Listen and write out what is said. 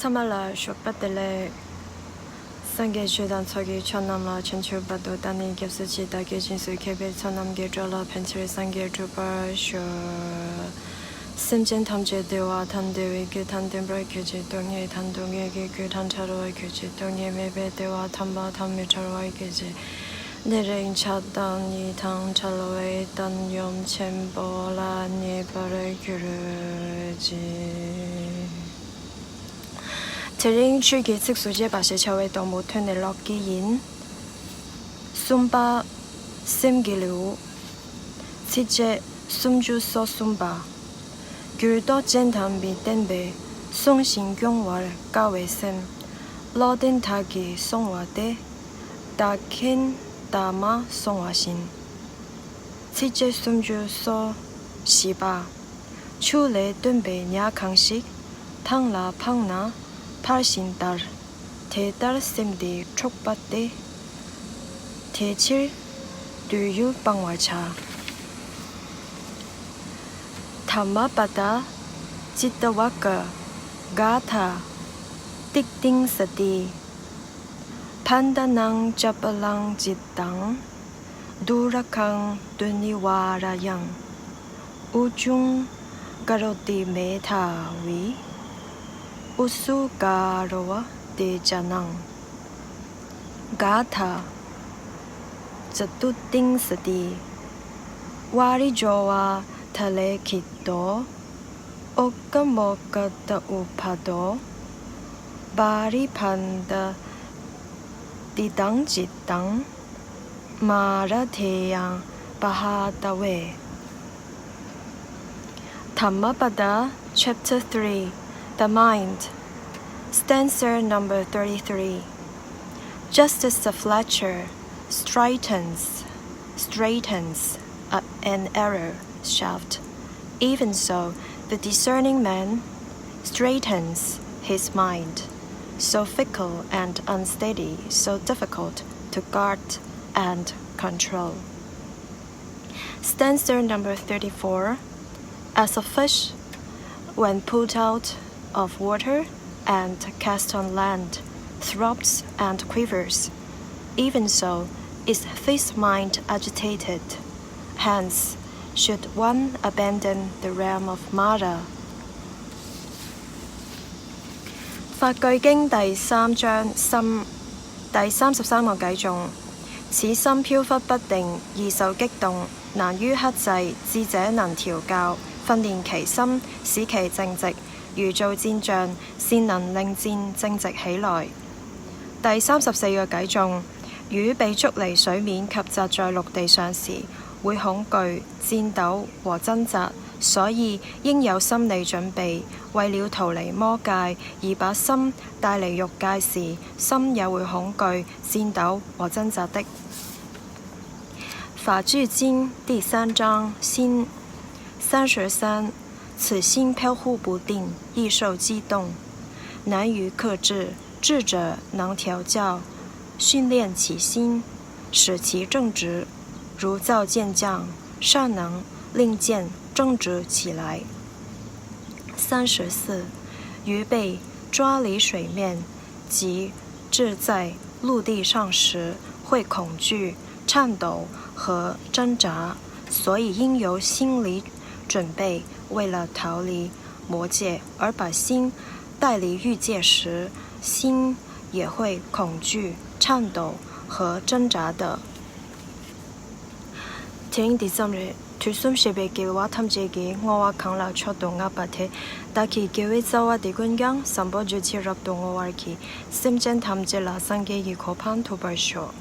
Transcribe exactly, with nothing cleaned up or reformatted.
ཚང་མ་ལ་ཞོགས་པ་བདེ་ལེགས། སངས་རྒྱས་ཆོས་དང་ཚོགས་ཀྱི་མཆོག་རྣམས་ལ། ཕྱིན་ཆད་བར་དུ་བདག་ནི་སྐྱབས་སུ་མཆི། བདག་གིས་སྦྱིན་སོགས་མཁས་པའི་ཚོགས་རྣམས་ཀྱིས། འགྲོ་ལ་ཕན་ཕྱིར་སངས་རྒྱས་འགྲུབ་པར་ཤོག། སེམས་ཅན་ཐམས་ཅད་བདེ་བ་དང་བདེ་བའི་རྒྱུ་དང་ལྡན་པར་གྱུར་ཅིག། སྡུག་བསྔལ་དང་སྡུག་བསྔལ་གྱི་རྒྱུ་དང་བྲལ་བར་གྱུར་ཅིག། སྡུག་བསྔལ་མེད་པའི་བདེ་བ་དམ་པ་དང་མི་འབྲལ་བར་གྱུར་ཅིག། དེ་རིང་ཆགས་སྡང་གཉིས་དང་བྲལ་བའི་བཏང་སྙོམས་ཆེན་པོ་ལ་གནས་པར་གྱུར་ཅིག། དེ་རིང་ཆོས་ཀྱི་ཚིགས་སུ་བཅད་པ་ཞེས་བྱ་བའི་དང་པོ་ཐོས་ནས་ཀློག་གི་ཡིན། གསུམ་པ། སེམས་ཀྱི་ལེའུ། ཚིགས་བཅད་སུམ་ཅུ་སོ་གསུམ་པ། འགྱུར་ལྡོག་ཅན་དང་མི་ལྡན་པའི། བསྲུང་ཞིང་སྐྱོང་བར་དཀའ་བའི་སེམས། བློ་ལྡན་དག་གིས་བསྲུང་བ་སྟེ། བདག་གིས་བདག་མ་བསྲུང་བ་བཞིན། ཚིགས་བཅད་སུམ་ཅུ་སོ་བཞི་པ། ཆུ་ལས་བཏོན་པའི་ཉ་གང་ཞིག་ཐང་ལ་འཕངས་ན་འཕར་ཞིང་འདར། དེ་ལྟར་སེམས་དེ་འཁྲུགས་པ་སྟེ། དེ་ཕྱིར་དུས་ཡུན་སྤང་བར་བྱ། དྷརྨ་པ་ཏ་ཙིཏྟ་ཝཀ་ག་ག་ཐ། ཏིག་ཏིང་ས་ཏི། བྷན་ཏ་ནང་ཙ་པ་ལང་ཙིཏྟང་། དུ་ར་ཁང་དུ་ནི་ཝཱ་ར་ཡང་། ཨུ་ཅུང་ཀ་རོ་ཏི་མེ་དྷཱ་བི། ཨུ་སུ་ཀ་རོ་བ་ཏེ་ཙ་ནང་། ག་ཐ། ཙ་ཏུ་ཏིང་ས་ཏི། ཝཱ་རི་ཛོ་ཝ་ཐ་ལེ་ཁི་ཏོ། ཨོ་ཀ་མོ་ཀ་ཏ་ཨུ་ཕ་དོ། བྷ་རི་བྷན་ཏ་ཏི་དང་ཙིཏྟང་། མ་ར་དྷེ་ཡང་པ་ཧ་ཏ་ཝེ། Dhammapada, Chapter three, The Mind. Stanza number thirty-three. Just as the fletcher straightens, straightens a, an arrow shaft, even so the discerning man straightens his mind, so fickle and unsteady, so difficult to guard and control. Stanza number thirty-four. As a fish, when pulled out of water and cast on land, throbs and quivers, even so is this mind agitated. Hence, should one abandon the realm of Mara. 法句經第三章三，第三十三個偈頌。此心飄忽不定，易受激動，難於克制，智者能調教，訓練其心，使其正直，如做戰象，善能令箭正直起來。第三十四個偈頌。魚被捉離水面及擲在陸地上時，會恐懼、顫抖和掙扎，所以應有心理準備。為了逃離魔界，而把心帶離欲界時，心也會恐懼、顫抖和掙扎的。法句經第三章心。三十三。此心飄忽不定，易受激動，難於克制。智者能調教，訓練其心，使其正直，如造箭匠，善能令箭正直起來。三十四。魚被抓離水面及置在陸地上時，會恐懼、顫抖和掙扎，所以應有心理準備。為了逃離魔界而把心帶離欲界時，心也會恐懼、顫抖和掙扎的。དེ་རིང་འདི་ཙམ་རེད། དུས་གསུམ་གཤེགས་པའི་རྒྱལ་བ་ཐམས་ཅད་ཀྱིས་བསྔོ་བ་གང་ལ་མཆོག་ཏུ་བསྔགས་པ་དེས། བདག་གིས་དགེ་བའི་རྩ་བ་འདི་ཀུན་ཀྱང་བཟང་པོ་རྗོད་ཅིང་རབ་ཏུ་བསྔོ་བར་བགྱི། སེམས་ཅན་ཐམས་ཅད་ལ་སངས་རྒྱས་ཀྱི་གོ་འཕང་ཐོབ་པར་ཤོག།